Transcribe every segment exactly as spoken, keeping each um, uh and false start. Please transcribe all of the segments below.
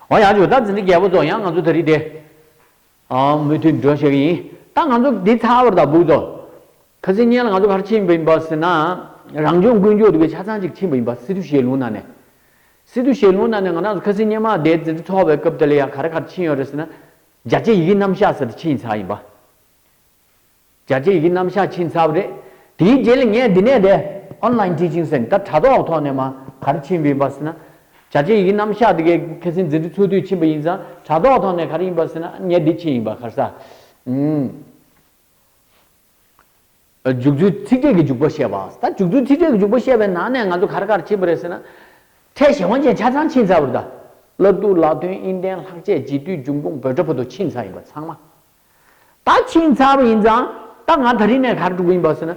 འོ་ཡག་བྱུང་། ད་འཛིན་གྲྭ་བརྒྱད་པ་ཚོ་ཡང་ང་ཚོ་ད་རེས་དེ། ཨ་མུ་མཐུད་འགྲོ་བྱེད་ཀྱི་ཡིན། ད་ང་ཚོ་འདི་ཚར་བར་ད་སྦུག་ཚོ། ཁ་སང་ཉིན་ལ་ང་ཚོ་ག་རེ་ཕྱིན་པ་ཡིན་པ་ཟེར་ན། རང་སྦྱོང་ཀུན་སྤྱོད་འདུག་པའི་ཆ་ཚང་ཅིག་ཕྱིན་པ་ཡིན་པ། སི་ཏུ་ཞལ་ལུང་ནང་ནས། སི་ཏུ་ཞལ་ལུང་ནང་ནས་ང་རང་ཚོ་ཁ་སང་ཉི་མ་དེ་འཛིན་གྲྭ་ཚོགས་པའི་སྐབས་དེ་ལ་ཡང་ག་རེ་ག་རེ་ཕྱིན་ཡོད་རེད་ཟེར་ན། རྒྱ་ཆེ་ཡི་གེ་རྣམ་གཞག་ཟེར་དེ་ཕྱིན་ཚར་ཡིན་པ། རྒྱ་ཆེ་ཡི་གེ་རྣམ་གཞག་ཕྱིན་ཚར་བ་རེད། དེའི་རྗེས་ལ་ངས་འདི་ནས་དེ་ཨོན་ལའིན་ཊི་ཅིང་ཟེར་ད་དྲ་ཐོག་ཐོག་ནས་མ་ག་རེ་ཕྱིན་པ་ཡིན་པ་ཟེར་ན། རྒྱ་ཆེ་ཡི་གེ་རྣམ་གཞག་དེ་གའི་ཁ་སང་འཛིན་གྲྭ་ཚོགས་དུས་ཕྱིན་པ་ཡིན་ཙང་། དྲ་ཐོག་ཐོག་ནས་ག་རེ་ཡིན་པ་ཟེར་ན། ངས་འདི་ཕྱིན་ཡིན་པ། ག་རེ་ཟ། ཨུམ། འཇུག་ཚུལ་ཚིག་ཕྲད་ཀྱི་འཇུག་པ་བཤད་པ། ད་འཇུག་ཚུལ་ཚིག་ཕྲད་ཀྱི་འཇུག་པ་བཤད་པའི་ནང་ནས་ང་ཚོ་ག་རེ་ག་རེ་ཕྱིན་པ་རེད་ཟེར་ན། ཕྲད་གཞན་དབང་ཅན་ཆ་ཚང་ཕྱིན་ཚར་བ་རེད་ད། བསླབ་བཏུས་ལ་དོན་དབྱིངས་ལྡན་ལྷག་བཅས་རྗེས་བསྡུས་འབྱུང་ཁུངས་འབོད་སྒྲ་བར་དུ་ཕྱིན་ཚར་ཡིན་པ་ཚང་མ། ད་ཕྱིན་ཚར་བ་ཡིན་ཙང་། ད་ང་ད་རིང་ནས་ག་རེ་འགྲོ་གི་ཡིན་པ་ཟེར་ན།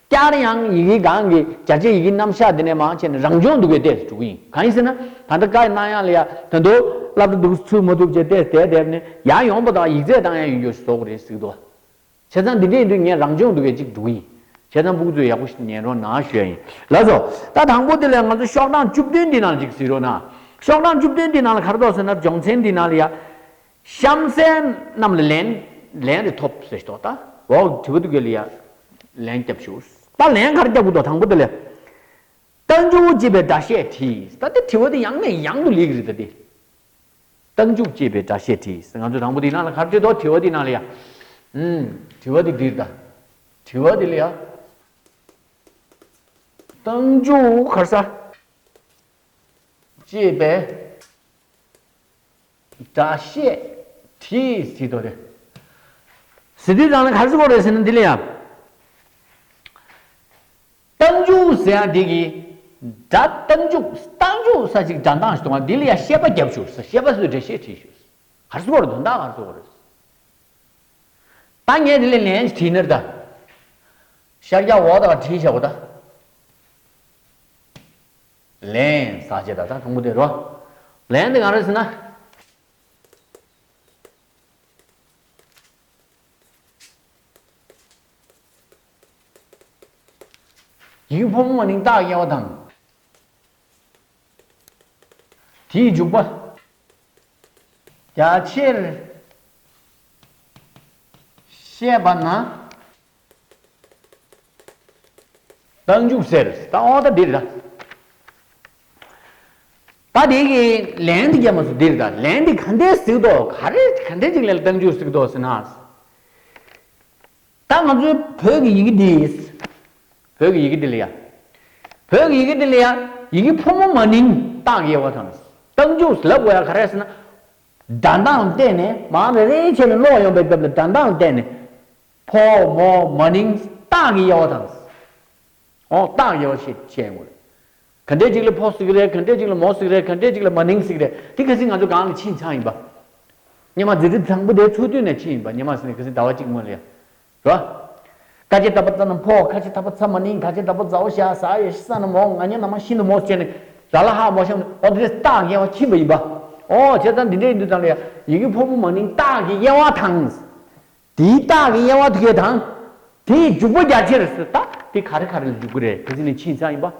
བསྐྱར་ཡང་ཡི་གེ་གང་གི་རྒྱ་ཆེ་ཡི་གེ་རྣམ་གཞག་འདི་ནས་མར་བྱས་ནས་རང་སྦྱོང་འདུག་པའི་ལྟས་སུ་འགྲོ་གི་ཡིན། གང་ཡིན་ཟེར་ན། ད་ལྟ་བཀའ་གནང་ཡག་ལ་ཡ་ད་དུང་སློབ་གྲྭ་འདུག་ཚུགས་མ་ཐུབ་བྱས་ཏེ་དེ་བསྡད་ནས་ཡར་ཡོང་བ་དང་ཡིག་ཚད་བཏང་ཡག་ཡོད་རྒྱུ་བཟོ་དགོས་རེད་ཟེར་གི་འདུག་བྱས་ཙང་འདི་འདྲ་ཡིན་དུས་ངས་རང་སྦྱོང་འདུག་པའི་ཅིག་འགྲོ་གི་ཡིན། བྱས་ཙང་ཕྲུ་གུ་ཚོས་ཡག་པོ་ཞིག་ཉན་རོགས་གནང་ཞུ་ཡ་ཡིན། ལགས་སོ། ད་དང་པོ་དེ་ལ་ང་ཚོ་ཤོག་གྲངས་བཅུ་བདུན་འདི་ནང་ཅིག་གཟིགས་རོགས་གནང་། ཤོག་གྲངས་བཅུ་བདུན་འདི་ནང་ལ་ག་རེ་འདུག་ཟེར་ན། སྦྱོང་ཚན་འདི་ནང་ལ་ཡ། གཤམ་གསལ་རྣམས་ལ་ལན། ལན་རེ་ཐོབ་ཟེར་ཞིག་འདུག་ད་འོག་དྲི་བ་འདི་ག་ལ་ཡ་ལན་རྒྱབ་ཤོག་ད་ལན་ག་རེ་རྒྱབ་དགོས་འདུག་དང་པོ་དེ་ལ། རྟགས་འཇུག་ཅེས་པའི་སྒྲ་བཤད་བྲིས། ད་དེ་དྲི་བ་དེ་ཡང་ནས་ཡང་དུ་སླེབས་ཀྱི་རེད་ད་དེ། རྟགས་འཇུག་ཅེས་པའི་སྒྲ་བཤད་བྲིས། ང་ཚོ་དང་པོ་དེའི་ནང་ལ་ག་རེ་བྲིས་འདུག་དྲི་བ་དེའི་ནང་ལ་ཡ། ཨུམ། དྲི་བ་དེ་འདིར་ད། དྲི་བ་དེ་ལ་ཡ། རྟགས་འཇུག་ག་རེ་ཟ། ཅེས་པའི་སྒྲ་བཤད་བྲིས་ཟེར་དོ་རེད། ཟེར་དུས་ཙང་ལ་ག་རེ་ཟེར་དགོས་རེད་ཟེར་ན། འདི་ལ་ཡ། རྟགས་འཇུག་ཟེར་ཡ་འདི་གི་སྒྲ། རྟགས་འཇུག་རྟགས་འཇུག་ས་ཅིག་སྒྲ་གདངས་ཤིག་གཏོང་བ་འདི་ལ་ཡ་བཤད་པ་རྒྱབ་ཤོག་ཟེར། བཤད་པ་ཟེར་དུས་སྒྲ་བཤད་བྲིས་ཤོག་ཟེར། ག་རེ་ཟེར་དགོས་རེད། དོན་དག་ག་རེ་ཟེར་དགོས་རེད། ད་ངས་འདི་ལ་ལན་ཞིག་བྲིས་ན་རེད་ད། ཤར་རྒྱག་འོག་དང་བྲིས་བཞག་གོ་ད། ལན་ཟེར་བྱས་ད། ད་དང་པོ་དེ་རེད་བ། ལན་དེ་ག་རེ་ཟེར་ན། ཡི་གེ་ཕོ་མོ་མ་ནིང་རྟགས་དབྱེ་བ་དང་། དེའི་འཇུག་པ། རྒྱ་ཆེར་བཤད་པ་ན། རྟགས་འཇུག་ཟེར། ད་འོ་ད་འདིར་ད། ད་དེ་གི་ལན་འདི་རྒྱབ་མ་སོང་འདིར་ད། ལན་འདི་ག་འདྲས་ཟེར་འདུག་ག་རེ་ག་འདྲས་ཅིག་ལ་རྟགས་འཇུག་ཟེར་འདུག་ཟེར་ན། ད་ང་ཚོའི་བོད་ཀྱི་ཡི་གེ་འདི། བོད་ཀྱི་ཡི་གེ་འདི་ལ་ཡ། བོད་ཀྱི་ཡི་གེ་འདི་ལ་ཡ། ཡི་གེ་ཕོ་མོ་མ་ནིང་རྟགས་དབྱེ་བ་དང་། རྟགས་འཇུག་ལབ་དགོས་ཡ་ག་རེ་ཟེར་ན། སྒྲ་གདངས་བལྟས་ནས་མར་རེ་རེ་བྱས་ནས་ཀློག་ཡོང་བའི་སྐབས་ལ་སྒྲ་གདངས་བལྟས་ནས། ཕོ་མོ་མ་ནིང་རྟགས་ཀྱི་དབྱེ་བ་དང་། འོ་རྟགས་ཀྱི་དབྱེ་བ་ཤེས་ཤེས་དགོས། ག་འདྲས་ཅིག་ལ་ཕོ་ཟེར་གི་རེད། ག་འདྲས་ཅིག་ལ་མོ་ཟེར་གི་རེད། ག་འདྲས་ཅིག་ལ་མ་ནིང་ཟེར་གི་རེད། དེ་ཁ་སང་ང་ཚོ་སྒང་ལ་ཕྱིན་ཚར་ཡིན་པ། སྔོན་མ་འཛིན་གྲྭ་དང་པོ་དེ་ཚོགས་དུས་ནས་ཕྱིན་ཡིན་པ། སྔོན་མ་ཟེར་ནས་ཁ་སང་ཟླ་བ་གཅིག་སྔོན་ལ་ཡ། རོ། ཀ་ཅ་ད་པ་ཙ་ན་ཕོ། ཁ་ཅ་ད་པ་ཚ་མ་ནིང་། ག་ཅ་ད་པ་ཛ་འོག་ཞ། ཟ་ཡ་ཤ་ས་ན་མོ། ང་ཉ་ན་མ་ཤིན་ཏུ་མོ་ཟེར་ནས་ར་ལ་ཧ་མོ་ཤམ། འོ་དེ་རྟགས་དབྱེ་བ་ཕྱིན་པ་ཡིན་པ། འོ་བྱས་ཙང་འདི་འདྲ་ཡིན་དུས་ཙང་ལ་ཡ། ཡི་གེ་ཕོ་མོ་མ་ནིང་རྟགས་ཀྱི་དབྱེ་བ་དང་། དེའི་རྟགས་ཀྱི་དབྱེ་བ་དེ་གས་དང་། དེའི་འཇུག་པ་རྒྱ་ཆེར་ཟེར། ད་དེ་ག་རེ་ག་རེ་ལ་འཇུག་གི་རེད། ཁ་སང་ནས་ཕྱིན་ཚར་ཡིན་པ།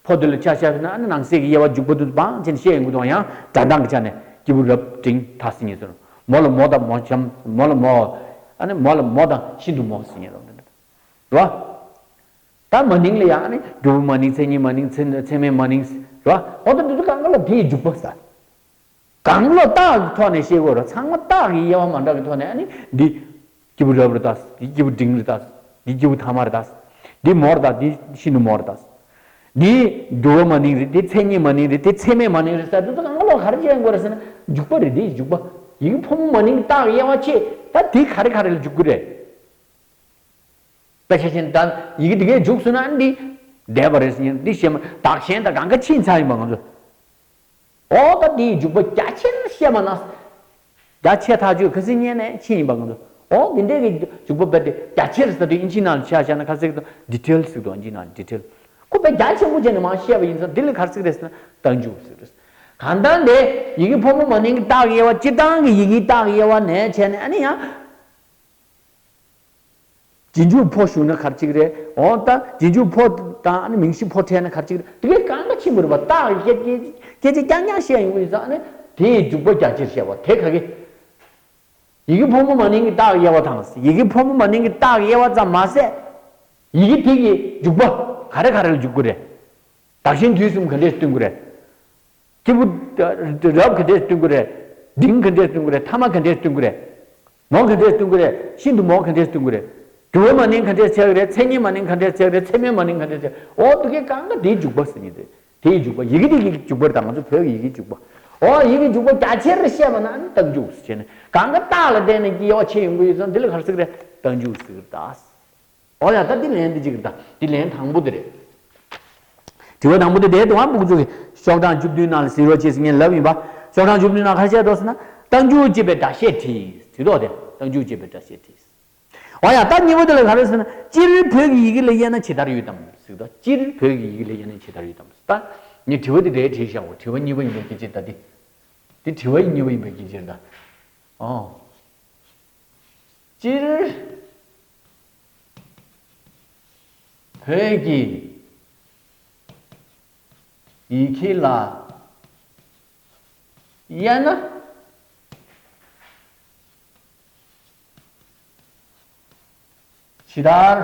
ཕོ་དེ་ལ་ཆ་བཞག་ན་ཨ་ནི་ནང་གསེས་ཀྱི་དབྱེ་བ་འཇུག་པ་དུ་བང་ཆེན་བཤད་ཡོང་གི་འདུག་ཡང་སྒྲ་གདངས་ཀྱི་ཆ་ནས་སྐྱེས་བུ་རབ་འབྲིང་ཐ་སི་ཉིས་ཟེར། མོ་ལ་མོ་དང་མོ་འཆམ། མོ་ལ་མོ། ཨ་ནི་མོ་ལ་མོ་དང་ཤིན་ཏུ་མོ་ཟེར་ཉིས་ཟེར། རོ། ད་མ་ནིང་ལ་ཡང་ཨ་ནི་རྒྱུ་བུ་མ་ནིང་། མཚན་ཉིད་མ་ནིང་། མཚན་མཚན་མེད་མ་ནིང་། རོ། འོ་ད་འདི་ཚོ་གང་ག་ལ་དེའི་འཇུག་པ་ཟེར། གང་ལ་རྟགས་ཀྱི་ཐོག་ནས་བཤད་དགོས་རེད། ཚང་མ་རྟགས་ཀྱི་དབྱེ་བ་མ་འདྲ་གི་ཐོག་ནས། ཨ་ནི་འདི་སྐྱེས་བུ་རབ་རེད་ད། འདི་སྐྱེས་བུ་འབྲིང་རེད་ད། འདི་སྐྱེས་བུ་ཐ་མ་རེད་ད། འདི་མོ་རེད་ད། འདི་ཤིན་ཏུ་མོ་རེད་ད། འདི་འགྱུར་བ་མ་ནིང་རེད། འདི་མཚན་ཉིད་མ་ནིང་རེད། འདི་མཚན་མེད་མ་ནིང་རེད་ཟེར། འདི་ཚོ་གང་ལ་ག་རེ་བྱེད་དགོས་རེད་ཟེར་ན། འཇུག་པ་རེད། འདི་འཇུག་པ། ཡི་གེ་ཕོ་མོ་མ་ནིང་རྟགས་ཀྱི་དབྱེ་བ་ཕྱེ། ད་འདི་ག་རེ་ག་རེ་ལ་འཇུག་གི་རེད། དཔེ་ཆ་ཆེན་ད་ཡི་གེ་འདི་གས་འཇུག་སོང་ན་འདི་འདས་པ་རེད་ཟེར། འདི་ཤེས་མ། བདག་གཞན་དང་གང་ག་ཕྱིན་ཚར་ཡིན་པ་ང་ཚོ། འོ་ད་འདིའི་འཇུག་པ་རྒྱ་ཆེར་བཤད་པ་ན། རྒྱ་ཆེ་ཐག་ཆོད་ཁ་སང་ཉིན་ནས་ཕྱིན་ཡིན་པ་ང་ཚོ། འོ་འདི་འདྲའི་གི་འཇུག་པ་རྦད་དེ་རྒྱ་ཆེར་ཟེར་དུས་ཨིན་ཇི་ནང་ལ་ཆ་བཞག་ན་ཁ་སང་གི་ཌི་ཊེལ་ཟེར་འདུག་ཨིན་ཇི་ནང་ལ་ཌི་ཊེལ། ཁོ་དཔེ་རྒྱ་ཆེན་པོ་བྱས་ནས་མར་བཤད་པ་ཡིན་ཙང་། འདི་ལ་ག་རེ་ཟེར་གི་རེད་ཟེར་ན་རྟགས་འཇུག་ཟེར་གི་རེད། གང་ལྟར་འདི་ཡི་གེ་ཕོ་མོ་མ་ནིང་གི་རྟགས་ཀྱི་དབྱེ་བ། སྤྱིར་བཏང་གི་ཡི་གེའི་རྟགས་ཀྱི་དབྱེ་བ་ནས་བྱས་ནས། ཨ་ནི་ཡང་། རྗེས་འཇུག་ཕོ་ཞུགས་ན་ག་རེ་ཅིག་རེད། འོ་ད་རྗེས་འཇུག་ཕོ་དང་ཨ་ནི་མིང་གཞི་ཕོ་འཕྲད་ན་ག་རེ་ཅིག་རེད། དེ་གའི་གང་ག་ཕྱིན་པ་རེད་པ། རྟགས་ཀྱི་ཁྱད་ སྐད་ཆ་རྐྱང་རྐྱང་བཤད་ཡོང་གི་ཡིན་ཙང་ཨ་ནི་དེ་ཡི་འཇུག་པ་རྒྱ་ཆེར་བཤད་པ་དེ་ག་གི། ཡི་གེ་ཕོ་མོ་མ་ནིང་གི་རྟགས་དབྱེ་བ་དང་། ཡི་གེ་ཕོ་མོ་མ་ནིང་གི་རྟགས་དབྱེ་བ་ཙམ་མ་ཟད། ཡི་གེ་དེ་གི་འཇུག་པ་ག་རེ་ག་རེ་ལ་འཇུག་དགོས་རེད། བདག་གཞན་དུས་གསུམ་ག་འདྲས་སྟོན་དགོས་རེད། སྐྱེས་བུ་རབ་ག་འདྲས་སྟོན་དགོས་རེད། འབྲིང་ག་འདྲས་སྟོན་དགོས་རེད། ཐ་མ་ག་འདྲས་སྟོན་དགོས་རེད། མོ་ག་འདྲས་སྟོན་དགོས་རེད། ཤིན་ཏུ་མོ་ག་འདྲས་སྟོན་དགོས་རེད། འགྱུར་བ་མ་ནིང་ག་འདྲས་ཆགས་ཀྱི་རེད། མཚན་ཉིད་མ་ནིང་ག་འདྲས་ཆགས་ཀྱི་རེད། ཚད་མིན་མ་ནིང་ག་འདྲས་ཆགས། འོ་དེ་གའི་གང་ག་དེའི་འཇུག་པ་ཟེར་མཁན་དེ། དེའི་འཇུག་པ་ཡི་གེ་དེ་གི་འཇུག་པ་རེད་ད། ང་ཚོ་བོད་ཀྱི་ཡི་གེ་འཇུག་པ། འོ་ཡི་གེ་འཇུག་པ་རྒྱ་ཆེར་བཤད་པ་ན་ཨ་ནི་རྟགས་འཇུག་ཟེར་བྱས་ནས་གང་ག་རྟགས་ལ་བརྟེན་ནས་དབྱེ་བ་ཕྱེ་ཡོང་གི་ཡོད་ཙང་དེ་ལ་ག་རེ་ཟེར་གི་རེད། རྟགས་འཇུག་ཟེར་གི་རེད་ད། འོ་ཡ་ད་འདི་ལན་འདི་གཅིག་རེད་ད། འདི་ལན་དང་པོ་དེ་རེད། དྲི་བ་དང་པོ་དེ་དེའི་དུས་ཨ་ཕྲུ་གུ་ཚོ་གིས་ཤོག་གྲངས་བཅུ་བདུན་ནང་ལ་གཟིགས་རོགས་བྱེད་ཟེར་ངས་ལབ་ཡིན་པ། ཤོག་གྲངས་བཅུ་བདུན་ནང་ག་རེ་བཤད་འདུག་ཟེར་ན། རྟགས་འཇུག་ཅེས་པའི་སྒྲ་བཤད་བྲིས། དེ་དོག་དེ་རྟགས་འཇུག་ཅེས་པའི་སྒྲ་བཤད་བྲིས། འོ་ཡ་ད་གཉིས་པ་དེ་ལ་ག་རེ་ཟེར་ན། སྤྱིར་བོད་ཀྱི་ཡི་གེ་ལ་དབྱེ་ན་ཇི་ལྟར་ཡོད་དམ་ཟེར་དོ། སྤྱིར་བོད་ཀྱི་ཡི་གེ་ལ་དབྱེ་ན་ཇི་ལྟར་ཡོད་དམ་ཟེར། ད་ངས་དྲི་བ་འདི་འདྲའི་དྲིས་བཞག་གོ། དྲི་བ་གཉིས་པ་ཡིན་པའི་སྐད་ཆ་ད་འདི། འདི་དྲི་བ་གཉིས་པ་ཡིན་པའི་སྐད་ཆ་ད། ཨོ། སྤྱིར་བོད་ཀྱི་ཡི་གེ་ལ་དབྱེ་ན། ཇི་ལྟར་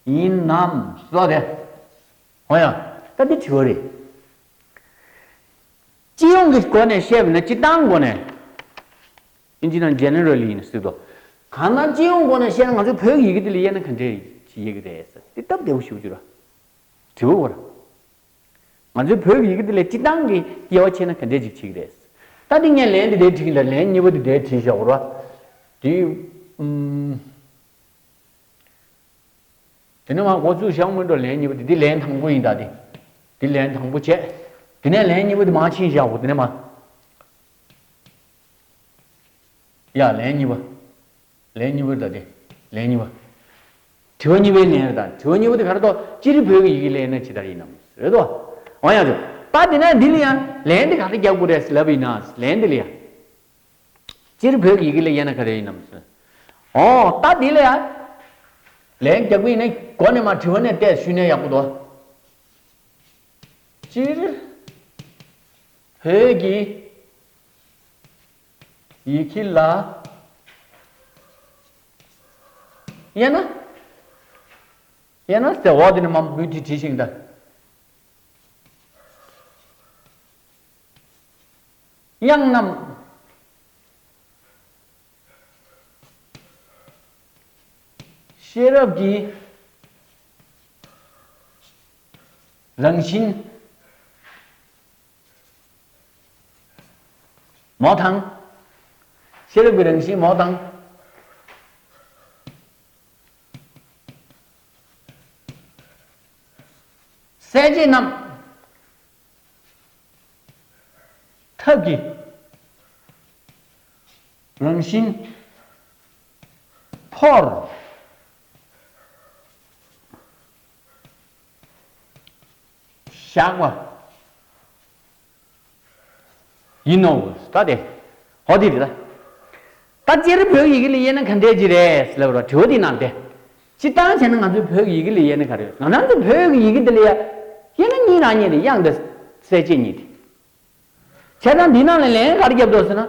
ཡིན་ནམ་སོགས་ཏེ། འོ་ཡ། ད་འདི་དྲི་བ་རེད། སྤྱི་ཡོངས་ཀྱི་སྒོ་ནས་བཤད་པ་ན་སྤྱིར་བཏང་སྒོ་ནས། ཨིན་ཇི་ནང་Generally་ཡིན་ཟེར་དོ། གང་ལྟར་སྤྱི་ཡོངས་སྒོ་ནས་བཤད་ན་ང་ཚོའི་བོད་ཀྱི་ཡི་གེ་འདི་ལ་དབྱེ་ན་ག་འདྲས་ཅིག་དབྱེ་གི་རེད་ཟེར། འདི་སྟབས་བདེ་པོ་ཞེ་པོ་ཅིག་རེད། དྲི་བ་བོར། ང་ཚོའི་བོད་ཀྱི་ཡི་གེ་འདི་ལ་སྤྱིར་བཏང་གི་དབྱེ་བ་ཕྱེ་ན་ག་འདྲས་ཅིག་ཕྱེ་གི་རེད། ད་འདི་ངས་ལན་འདི་འདྲའི་དྲིས་ཀྱི་འདུག་ལན་གཉིས་པ་འདི་འདྲའི་དྲིས་བཞག་གོ་ར། དེ་ཨུམ། དེ་ནས་མར་འགོ་བཙུགས་བཞག་མི་འགྲོ། ལན་གཉིས་པ་འདི་འདི་ལན་དང་པོ་ཡིན་ད་འདི། འདི་ལན་དང་པོ་བྱས། དེ་ནས་ལན་གཉིས་པ་འདི་མར་ཕྱིན་བཞག་གོ། དེ་ནས་མར། ཡ་ལན་གཉིས་པ། ལན་གཉིས་པ་ད་དེ། ལན་གཉིས་པ། དྲི་བ་གཉིས་པའི་ལན་རེད་ད། དྲི་བ་གཉིས་པ་དེ་ག་རེ་འདུག་སྤྱིར་བོད་ཀྱི་ཡི་གེ་ལ་དབྱེ་ན་ཇི་ལྟར་ཡིན་ནམ་རེད་དོ། འོ་ཡ་ཆོ། ད་དེ་ནས་འདི་ལ་ཡང་ལན་དེ་ག་རེ་རྒྱག་དགོས་རེད་ལབ་ཡིན་ན། ལན་འདི་ལ་ཡང་། སྤྱིར་བོད་ཀྱི་ཡི་གེ་ལ་དབྱེ་ན་ག་རེ་ཡིན་ནམ་ཟེར། འོ་ད་འདི་ལ་ཡང་། ལན་རྒྱག་གི་ཡིན་ན་འགོ་ནས་མར་དྲི་བ་ནས་བལྟས་ཞུས་ན་ཡག་པོ་འདུག་སྤྱིར་བོད་ཀྱི་ཡི་གེ་ལ་དབྱེ་ན། དབྱེ་ན་ཟེར་འོག་དེ་ནས་མར་མུ་མཐུད་བྲིས་ཤིག་ད། དབྱངས་རྣམས་ཤེས་རབ་ཀྱི་རང་བཞིན། མོ་དང་། ཤེས་རབ་ཀྱི་རང་བཞིན་མོ་དང་། གསལ་བྱེད་རྣམས་ཐབས་ཀྱི་རང་བཞིན་ཕོར་བཞག་པ་ཡིན་ནོ། ད་དེ། ཧོ་དེ་རེད་ད། ད་སྤྱིར་བོད་ཡི་གེ་ལ་དབྱེ་ན་ག་འདྲས་ཅིག་རེད་ལབ་ར། དྲི་བ་དེ་ནང་དེ། སྤྱིར་བཏང་བྱས་ན་ང་ཚོའི་བོད་ཀྱི་ཡི་གེ་ལ་དབྱེ་ན་ག་རེ་ཡོད། ང་རང་ཚོ་བོད་ཀྱི་ཡི་གེ་འདི་ལ་ཡ། དབྱེ་ན་གཉིས་རང་གཉིས་རེད། དབྱངས་དང་གསལ་བྱེད་གཉིས་དེ། བྱས་ཙང་འདི་ནང་ལ་ལན་ག་རེ་བརྒྱབ་འདུག་ཟེར་ན།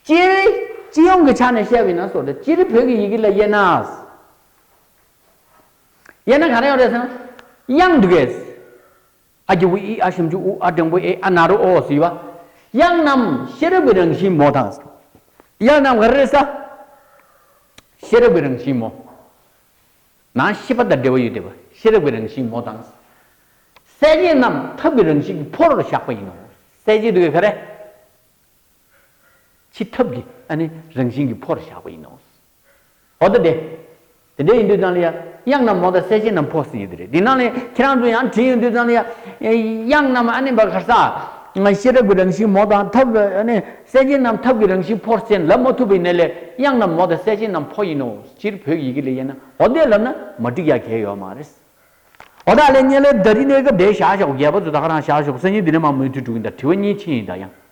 སྤྱིར། སྤྱི་ཡོངས་ཀྱི་ཆ་ནས་བཤད་པ་ཡིན་ན་སོ་ད་སྤྱིར་བོད་ཀྱི་ཡི་གེ་ལ་དབྱེ་ན། དབྱེ་ན་ག་རེ་ཡོད་རེད་ཟེར་ན། དབྱངས་འདུག་གས། ཨ་གི་གུ་ཨི། ཨ་ཞབས་ཀྱུ་ཨུ། ཨ་འགྲེང་བུ་ཨེ། ཨ་ན་རོ་ཨོ་ཟེར་བ། དབྱངས་རྣམས་ཤེས་རབ་ཀྱི་རང་བཞིན་མོ་དང་། དབྱངས་རྣམས་ག་རེ་རེད་ཟེར། ཤེས་རབ་ཀྱི་རང་བཞིན་མོ། ནང་ཤེས་པ་དང་འབྲེལ་བ་ཡོད་བསྡད་པ་ཤེས་རབ་ཀྱི་རང་བཞིན་མོ་དང་། གསལ་བྱེད་རྣམས་ཐབས་ཀྱི་རང་བཞིན་གྱི་ཕོར་བཞག་པ་ཡིན་ནོ། གསལ་བྱེད་དེ་ག་རེ། ཕྱི་ཐབས་ཀྱི་ཨ་ནི་རང་བཞིན་གྱི་ཕོར་བཞག་པ་ཡིན་ནོ། འོ་ད་དེ། དེ་འདྲ་ཡིན་དུས་ཙང་ལ་ཡ། དབྱངས་རྣམས་མོ་དང་གསལ་བྱེད་རྣམས་ཕོ་ཟེར་ཡོད་དེ་རེད། དེ་ནང་ལ་ཁྱེད་རང་ཚོ་ཡང་བྲིས་ཡོང་དུས་ཙང་ལ་ཡ། དབྱངས་རྣམས་ཨ་ནི་བ་ག་རེ་ཟེར། ཤེས་རབ་ཀྱི་རང་བཞིན་མོ་དང་ཐབས་ཨ་ནི་གསལ་བྱེད་རྣམས་ཐབས་ཀྱི་རང་བཞིན་ཕོ་ཟེར་ལབ་མ་ཐུབ་པ་ཡིན་ནའི་ལས་དབྱངས་རྣམས་མོ་དང་གསལ་བྱེད་རྣམས་ཕོ་ཡིན་ནོ། སྤྱིར་བོད་ཀྱི་ཡི་གེ་ལ་དབྱེ་ན། འོ་དེ་ལབ་ན་མ་འགྲིག་ཡ་གང་ཡང་ཡོད་མ་རེད། འོ་ད་ལས་ཉེ་ལས་ད་རིང་གནས་སྐབས་དེ་བཞག་ཞོག་རྒྱལ་པོ་ཚོ་ད་ག་རང་བཞག་ཞོག་སང་ཉིན་འདི་ནས་མར་མུ་མཐུད་འགྲོ་གི་ཡིན་ད། དྲི་བ་གཉིས་ཕྱིན་ཡིན་ད་ཡང་།